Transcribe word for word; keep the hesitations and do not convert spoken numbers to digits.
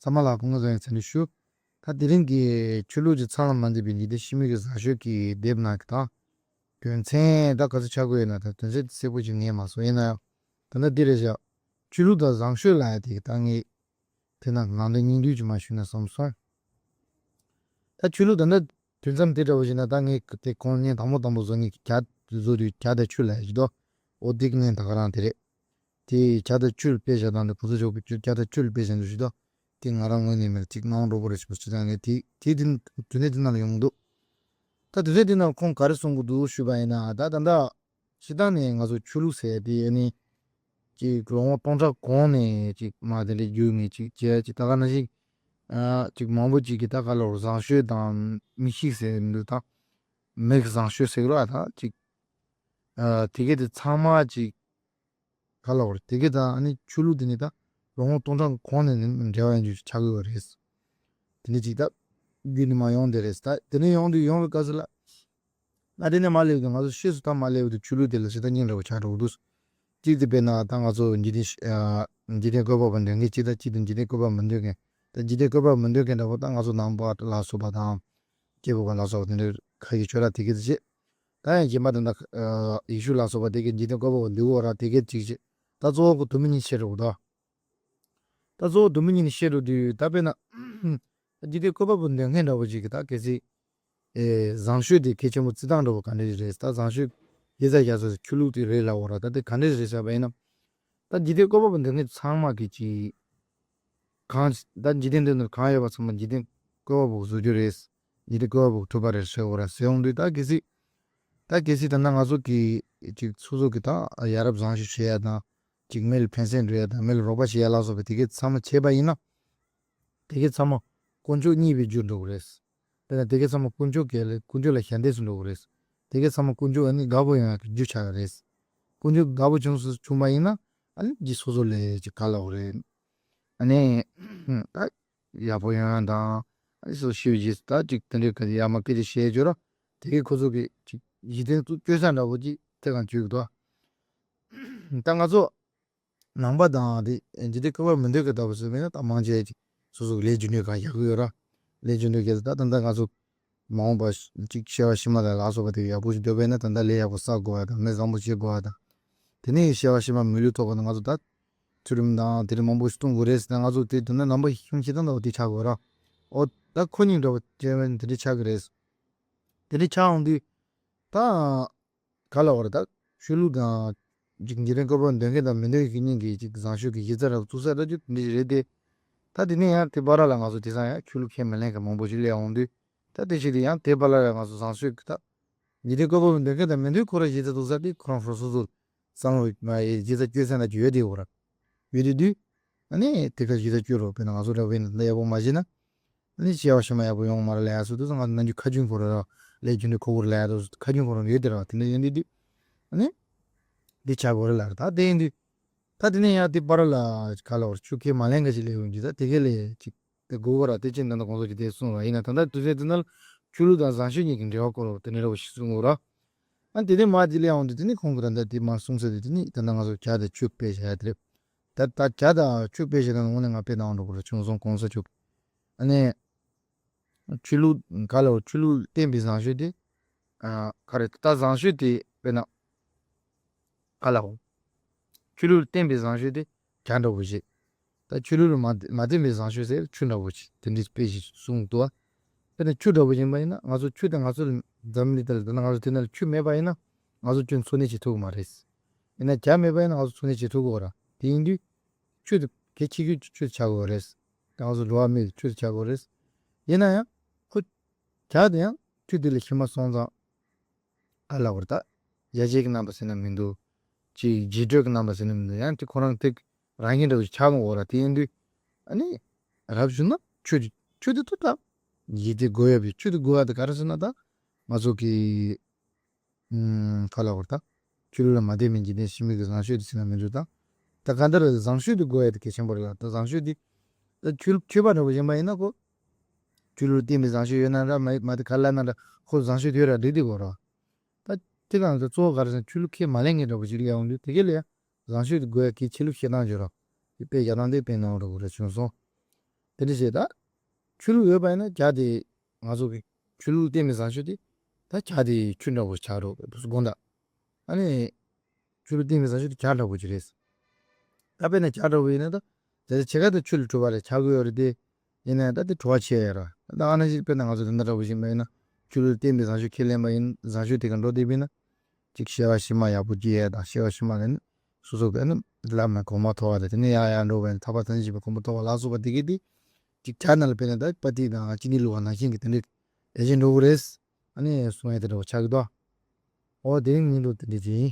ཚང་མ་ལ་སྐུ་ཁམས་བཟང་བའི་འཚམས་འདྲི་ཞུ། ད་དེ་རིང་གི་ཆོས་ལུགས་ཀྱི་མཚམས་ལ་མ་འཛིན་པའི་འཇིག་རྟེན་ཕྱི་མིག་གི་བཟང་སྤྱོད་ཀྱི་དེབ་ནང་གི་དང་། དོན་ཚན་ད་ག་ཚོད་ཆགས་ཀྱི་ཡོད་ན་ད་དོན་ཚན་དེ་གསལ་པོ་ཅིག་ངས་མ་སོང་ཡིན་ན་ཡང་། ད་ལྟ་འདི་རེད་བཞག་ཆོས་ལུགས་དང་བཟང་སྤྱོད་ལབ་ཡ་དེ་ད་ངས་དེ་ན་ནང་དོན་སྙིང་བསྡུས་ཅིག་མ་ཞུས་ན་བསམ་སོང་། ད་ཆོས་ལུགས་ད་ལྟ་དུས་མཚམས་དེ་འདྲ་བོ་ཞིག་ན་ད་ངས་དེ་གོང་ནས་དང་པོ་དང་པོ་བཟོ་ངས་བྱ་བཟོ་དུས་བྱ་དང་ཆུ་ལབ་ཡ་ཞིག་འདུག་འོ་དེ་གི་ནས་ད་ག་རང་དེ་རེད། དེ་བྱ་དང་ཆུ་ལ་དཔེ་བཞག་སྟངས་དེ་གོང་ས་མཆོག་གིས་བྱ་དང་ཆུ་ལ་དཔེ་བཞག་འདུག་ཞུ་དོ། དེ་ང་རང་ངོས་ནས་མེད་ཅིག་སྣང་འགྲོ་པོ་རེད་ཞུ་ཞུ་དང་ངས་དེ་དེ་དེ་དུས་ཚོད་དེ་ནང་ལ་ཡོང་གི་འདུག་ད་དུས་ཚོད་དེ་ནང་ཁོང་ག་རེ་གསུང་གི་འདུག་ཞུས་པ་ཡིན་ན་ད་ད་ལྟ་སྤྱིར་བཏང་ནས་ང་ཚོ་ཆོས་ལུགས་ཟེར་དེ་ནི་ཅིག་ལོ་ངོ་སྟོང་ཕྲག་གོང་ནས་ཅིག་མ་དེ་འདྲ་བརྒྱུད་ངེས་ཅིག་བྱས་ཅིག་ད་ག་ནང་བཞིན་ཨ་ཅིག་མང་པོ་ཅིག་གིས་ད་ག་ལ་བཟང་སྤྱོད་དང་མི་གཤིས་ཟེར་འདུག་ད་མི་གི་བཟང་སྤྱོད་ཟེར་གི་ར་ད་ཅིག་ཨ་དེ་གས་དེ་ཚང་མ་ཅིག་ག་ལ་བར་དེ་གས་ད་ཨ་ནི་ཆོས་ལུགས་དེ་ནི་ད་ལོ་ངོ་སྟོང་ཕྲག་གོང་ནས་ནི་འབྲེལ་བ་ཡོད་རྒྱུ་ཆགས་ཡོད་རེད། དེ་ནི་ཅིག་ད་རྒྱུད་ནས་མ་ཡོང་དེ་རེད། ད་དེ་ནས་ཡོང་དུས་ཡོང་བའི་སྐབས་སུ་ལ་ང་དེ་ནས་མ་སླེབས་དུས་ང་ཚོ་ཤེས་སུ་ད་མ་སླེབས་དུས་ཆོས་ལུགས་དེ་ལ་ཞེ་ད་སྙིང་རེ་བ་ཆགས་འགྲོ་གི་འདུག་གཅིག་དེ་དཔེར་ན་ད་ང་ཚོ་འཇིག་རྟེན་ཨ་འཇིག་རྟེན་བཀོད་པ་པོ་འདོད་མཁན་གཅིག་དང་གཅིག་དེ་འཇིག་རྟེན་བཀོད་པ་མི་འདོད་མཁན་ད་འཇིག་རྟེན་བཀོད་པ་མི་འདོད་མཁན་འདྲ་པོ་ད་ང་ཚོ་ནང་པ་ལ་སོགས་པ་དང་སྐྱེས་བུ་ག་ལ་སོགས་པ་དེ་འདྲའི་ཁ་ཡི་ཆོས་ར་དེ་གས་དེ་བྱེད། ད་ཡང་རྗེས་མ་དེ་འདྲ་ཨ་ཡེ་ཤུ་ལ་སོགས་པ་དེ་གས་འཇིག་རྟེན་བཀོད་པ་པོ་འདོད་གོ་ར་དེ་གས་གཅིག་བྱེད། ད་གཙོ་བོ་ཁོ་དུ་མི་གཉིས་ཤེས་རོགས་ད། ད་གཙོ་བོ་དུ་མི་གཉིས་ནི་བཤད་འགྲོ་དུས་ད་དཔེར་ན། ད་འཇིག་རྟེན་བཀོད་པ་པོ་འདོད་མཁན་འདྲ་བོ་ཅིག་གིས་ད་གལ་སྲིད། ཨེ་བཟང་སྤྱོད་དེ་གལ་ཆེན་པོ་བརྩི་སྟངས་འདྲ་བོ་ག་འདྲ་ཞིག་རེད་ད་བཟང་སྤྱོད་ཡིད་ཚ་ཡ་ཚོ་ཆོས་ལུགས་དེ་རེད་ལབ་འོ་ར་ད་དེ་ག་འདྲ་ཞིག་རེད་ཟེར་བ་ཡིན་ན། ད་འཇིག་རྟེན་བཀོད་པ་པོ་འདོད་མཁན་ཚང་མ་གིས་ཅིག་གང་ད་འཇིག་རྟེན་འདི་ནང་གང་ཡོད་པ་ཚང་མ་འཇིག་རྟེན་བཀོད་པ་པོ་བཟོ་རྒྱུ་རེད། འཇིག་རྟེན་བཀོད་པ་པོ་གྲུབ་པ་རེད་ཟེར་འོ་ར་ཟེར་འོང་དུས་ད་གལ་སྲིད། ད་གལ་སྲིད་ད་ནང་ང་ཚོ་གིས་ཅིག་སོ་སོ་གིས་ད་ཡ་རབས་བཟང་སྤྱོད་བྱེད་ཡ་དང་། ཅིག་མི་ལ་ཕན་སེམས་འདྲུ་ཡ་དང་མི་ལ་རོགས་པ་བྱེད་ཡ་ལ་སོགས་པའི་དེ་གས་ཚང་མ་བྱས་པ་ཡིན་ན། དེ་གས་ཚང་མ་དཀོན་མཆོག་རྙེད་པའི་རྒྱུར་འགྲོ་གི་རེད། དེ་ན་དེ་གས་ཚང་མ་དཀོན་མཆོག་གི་ལས་དཀོན་མཆོག་ལ་ཞལ་འདེབས་སུ་འགྲོ་གི་རེད། དེ་གས་ཚང་མ་དཀོན་མཆོག་ཨ་ནི་དགའ་པོ་ཡོང་ཡ་གི་རྒྱུ་ཆགས་ཀྱི་རེད། དཀོན་མཆོག་དགའ་པོ་བྱུང་སུ་བྱུང་པ་ཡིན་ན་ཨ་ནི་ཅིག་སོ་སོ་ལས་ཅིག་ག་ལ་འོ་རེད། ཨ་ནི་ད་ཡག་པོ་ཡོང་ཡ་དང་ཨ་ནི་སོ་སོ་ཤི་བའི་རྗེས་སུ་ད་ཅིག་དེ་འདྲའི་ག་ཡ་མ་སྐད་ཆ་བཤད་རྒྱུ་ར་དེ་གས་ཁོ་ཚོ་གི་ཅིག་གཞི་རྟེན་བཅོལ་ས་འདྲ་བོ་ཅིག་དེ་གང་བཅོལ་གི་འདུག་ད་ང་ཚོ། ནང་པ་དང་དེ་འཇིག་རྟེན་བཀོད་པ་མི་འདོད་མཁན་ལྟ་བུ་ཟེར་བས་ན་ད་མང་ཆེ་ཅིག་སོ་སོ་གི་ལས་རྒྱུ་འབྲས་གང་ཡག་གི་ཡོད་ར། ལས་རྒྱུ་འབྲས་གལ་ཏེ་ད་ད་ལྟ་ང་ཚོ་མ་འོངས་པ་ཅིག་སྐྱེ་བ་ཕྱི་མ་དང་ལ་སོགས་པ་དེ་ཡག་པོ་ཞིག་འདོད་པས་ན་ད་ལྟ་ལས་ཡག་པོ་བསགས་དགོས་པ་དང་མི་བཟང་པོ་བྱེད་དགོས་པ་དང་། དེ་ནས་སྐྱེ་བ་ཕྱི་མ་མི་ལུས་ཐོབ་པ་དང་ང་ཚོ་ད་མཐུན་རིམ་དང་དེ་རིགས་མང་པོ་ཞིག་གཏོང་དགོས་རེད་ཟེར་ན་ང་ཚོ་དེ་དོན་ན་ནང་པ་ཤིང་ཤེས་དང་འདྲ་བོ་དེ་ཆགས་དགོས་ར། ཨོ་ད་ཁོ་གཉིས་འདྲ་བོ་དེ་འདྲ་ཆགས་ཀྱི་རེད། དེ་འདྲ་ཆགས་འོང་དུས་ད། ག་ལ་བར་ད་ཆོས་ལུགས་དང་འཇིག་རྟེན་བཀོད་པ་འདོད་མཁན་དང་མི་འདོད་མཁན་གཉིས་ཀྱི་ཅིག་བཟང་སྤྱོད་ཀྱི་གཞི་རྩ་ར་བཙུགས་ས་ར་ཅིག་འདི་རེད་དེ། ད་དེ་ནས་ཡང་དེ་བར་ལ་ང་ཚོ་དེང་སང་ཡང་ཆོས་ལུགས་ཁས་མི་ལེན་མཁན་མང་པོ་ཞིག་སླེབས་འོང་དུས་ད་དེ་ཞིག་དེ་ཡང་དེ་བར་ལ་ང་ཚོ་བཟང་སྤྱོད་ཀྱི་ད་འཇིག་རྟེན་བཀོད་པ་འདོད་མཁན་དང་མི་འདོད་ཁོ་ར་གཞི་རྩ་བཙུགས་ས་དེ་ཁོ་རང་སོ་སོ་སོ་བསམ་བློ་མ་ཡི་གཞི་རྩ་བཅོལ་ས་ན་ཅིག་ཡོད་དེ་འོ་ར། ཡོད་དེ་དུས། ཨ་ནི་དེ་ག་གཞི་རྩ་བཅོལ་རོགས་དཔེར་ན་ང་ཚོ་འདྲ་བས་ན་ད་ཡག་པོ་མ་བྱས་ན། ཨ་ནི་སྐྱེ་བ་ཕྱི་མ་ཡག་པོ་ཡོང་མ་རེད་ལབ་ཡ་སུ་དུ་ང་ཚོ་ནམ་རྒྱུན་ཁ་རྒྱུན་ཁོ་ར་ར་ལས་རྒྱུ་འབྲས་ཁོ་བོར་ལབ་ཡ་དུ་ཁ་རྒྱུན་ཁོ་ར་ཡོད་དེ་ར་བ་དེ་འདྲ་ཡོད་དེ་དུས། ཨ་ནི་འདི་བྱ་དགོས་རེད་ལབ་ར་ད་དེ་ཡིན་དུས། ད་དེ་ནས་ཡང་དེ་པར་ལ་ག་ལ་བར་ཆུ་ཁས་མ་ལེན་ག་ཞིག་ལས་ཡོང་རྒྱུ་ད་དེ་ག་ལས་ཅིག་དེ་དགོས་གོ་ར་དེ་ཅིག་ད་ལྟ་གོང་ས་ཅིག་དེ་གསུངས་ར་ཡིན་ན་ད་ལྟ་དུས་ཚོད་དེ་ན་ཆོས་ལུགས་དང་བཟང་སྤྱོད་གཉིས་ཀྱི་འབྲེལ་བ་སྐོར་དེ་འདྲ་ར་བ་ཞིག་གསུངས་གོ་ར། ཨ་དེ་ནས་མ་དེ་ལས་ཡང་དེ་ནས་ཁོང་གི་ར་འདི་དེ་མ་གསུངས་ཚེ་དེ་དེ་ནས་ད་ལྟ་ང་ཚོ་བྱ་དང་ཆུ་དཔེ་བཞག་ཡ་དེ་རེད། ད་ད་བྱ་དང་ཆུ་དཔེ་བཞག་ན་དངོས་གནས་ང་དཔེ་བཏང་འགྲོ་དགོས་ར་བྱུང་སོང་གོང་ས་མཆོག་ཨ་ནས་ཆོས་ལུགས་ག་ལ་ཆོས་ལུགས་བསྟན་པའི་བཟང་སྤྱོད་དེ་ཨ་ག་རེ་ད་བཟང་སྤྱོད་དེ་དཔེར་ན་ག་ལ་ཆོས་ལུགས་བསྟན་པའི་བཟང་སྤྱོད་དེ་བྱ་འདྲ་བོ་ཞིག་ད་ཆོས་ལུགས་ལ་མ་མ་བསྟན་པའི་བཟང་སྤྱོད་ཟེར་ཆུ་འདྲ་བོ་ཞིག་དེ་འདྲའི་དཔེ་ཞིག་གསུངས་འདུག་དཔེར་ན་ཆུ་འདྲ་བོ་ཡིན་པ་ཡིན་ན་ང་ཚོ་ཆུ་དང་ང་ཚོ་འཛམ་གླིང་ཐད་ལ་ད་ང་ཚོ་དེ་ན་ལ་ཆུ་མེད་པ་ཡིན་ན་ང་ཚོ་ཁྱོད་འཚོ་གནས་བྱེད་ཐུབ་ཀྱི་མ་རེད། ཡིན་ན་བྱ་མེད་པ་ཡིན་ན་ང་ཚོ་འཚོ་གནས་བྱེད་ཐུབ་ཀྱི་ཡོད་ར། དེ་ཡིན་དུས་ཆུ་དེ་གལ་ཆེ་ཤོས་ཆུ་དེ་ཆགས་ཀྱི་ཡོད་རེད། ང་ཚོ་འགྲོ་བ་མི་དེ་ཆུ་དེ་ཆགས་ཀྱི་ཡོད་རེད། ཡིན་ན་ཡང་ཁོ་བྱ་དེ་ཡང་ཆུ་དེ་ལས་ཕྱི་མ་སོང་ཙང་ག་ལ་བར་ད་ཡ་གྱལ་གྱི་རྣམ་པ་ཟེར་ན་མི་འདུག་ཅིག་འཇིགས་སྐྲག་གི་རྣམ་པ་ཟེར་ན་མི་འདུག་ཡང་དེ་ཁོ་རང་དེ་རང་བཞིན་འདྲ་བོ་ཆགས་འོང་བ་ར། དེ་ཡིན་དུས་ཨ་ནི་རབ་བྱུང་ན་ཆུ་དེ་ཆུ་དེ་ཐུབ་ད་ཡིད་དེ་དགོས་ཡ་བའི་ཆུ་དེ་དགོས་ཡ་དེ་ག་རེ་ཟེར་ན་ད་ང་ཚོ་གི་ཨུམ་ག་ལ་བར་ད། ཆོས་ལུགས་ལ་མ་བརྟེན་པའི་འཇིག་རྟེན་ཕྱི་མིག་གི་བཟང་སྤྱོད་དེ་ཟེར་ན་མི་འདུག་ད། ད་གང་ལྟར་བཟང་སྤྱོད་དེ་དགོས་ཡ་དེ་གལ་ཆེན་པོ་རེད་ལ་ད་བཟང་སྤྱོད་དེ། ད་ཆོས་ཆོས་པ་འདྲ་བོ་ཡིན་པ་ཡིན་ན་ཁོ། ཆོས་ལུགས་ལ་བརྟེན་པའི་བཟང་སྤྱོད་ཡོད་ན་འདྲ་མ་མ་དེ་ག་ལ་ན་འདྲ་ཁོ་བཟང་སྤྱོད་དེ་ཡོད་ར་འགྲིག་དེ་དགོས་ར། ད་དེ་གང་ལྟར་གཙོ་བོ་ག་རེ་ཟེར་ན་ཆོས་ལུགས་ཁས་མ་ལེན་མཁན་འདྲ་བོ་ཞིག་ལ་ཡོང་དུས་དེ་གས་ལ་ཡ་བཟང་སྤྱོད་དེ་དགོས་ཡ་གལ་ཆེ་ལུགས་བཤད་སྟངས་བརྗོད་ར། དེ་དཔེ་བཞག་སྟངས་དེ་དཔེ་གནང་རོགས་ར་བྱུང་སོང་། དེ་འདྲ་བྱས་ད། ཆོས་ལུགས་ཡོད་པ་ཡིན་ན་བྱ་དེ། ང་ཚོ་གི་ཆོས་ལུགས་བསྟན་པའི་བཟང་སྤྱོད་དེ། ད་བྱ་དེ་ཆོས་འདྲ་བོ་ཆགས་འགྲོ་བའི་དགོངས་དག་ཨ་ནི། ཆོས་ལུགས་བསྟན་པའི་བཟང་སྤྱོད་དེ་བྱ་འདྲ་བོ་ཅིག་རེད། ད་དཔེར་ན་བྱ་འདྲ་བོ་ཡིན་ན་ད། དེ་ཚོ་ཕྱེད་ཀ་དེ་ཆོས་ལ་གྲུབ་པ་རེད། ཆགས་ཀྱི་ཡོད་རེད་དེ། ཡིན་ན་ཡང་ད་དེ་གྲུབ་པ་ཆེ་ཡ་ར། ད་ཨ་ན་ཞིག་དཔེར་ན་ང་ཚོ་དེ་འདྲ་འདྲ་བོ་ཞིག་མ་ཡིན་ན། ཆོས་ལུགས་བསྟན་པའི་བཟང་སྤྱོད་ཁས་ལེན་པ་ཡིན། བཟང་སྤྱོད་དེ་ག་འགྲོ་བསྡད་པ་ཡིན་ན། ཅིག་སྐྱེ་བ་ཕྱི་མ་ཡག་པོ་སྐྱེ་ཡ་དང་། སྐྱེ་བ་ཕྱི་མ་ལ་ནི་སོ་སོ་གི་ནི་ལམ་ནས་གོང་མ་ཐོབ་པ་རེད། དེ་ནས་ཡང་ཡང་འགྲོ་བ་ཡིན་ན་ཐར་པ་ཐམས་ཅད་མཁྱེན་པའི་གོ་འཕང་ཐོབ་པ་ལ་སོགས་པ་དེ་གི་དེ། ཅིག་བྱ་ནང་ལ་དཔེར་ན་ད་པ་ཏི་དང་གཅིན་སྙི་བླུགས་པ་ནང་བཞིན་གྱི་དེ་འདྲའི་ལས་ཅན་འགྲོ་གི་རེད། ཨ་ནི་གསུང་ཡ་དེ་འདྲ་བོ་ཆགས་ཀྱི་འདུག་འོ་དེ་རིང་ངའི་ལུགས་དེ་འདྲ་ཅིག་ཡིན།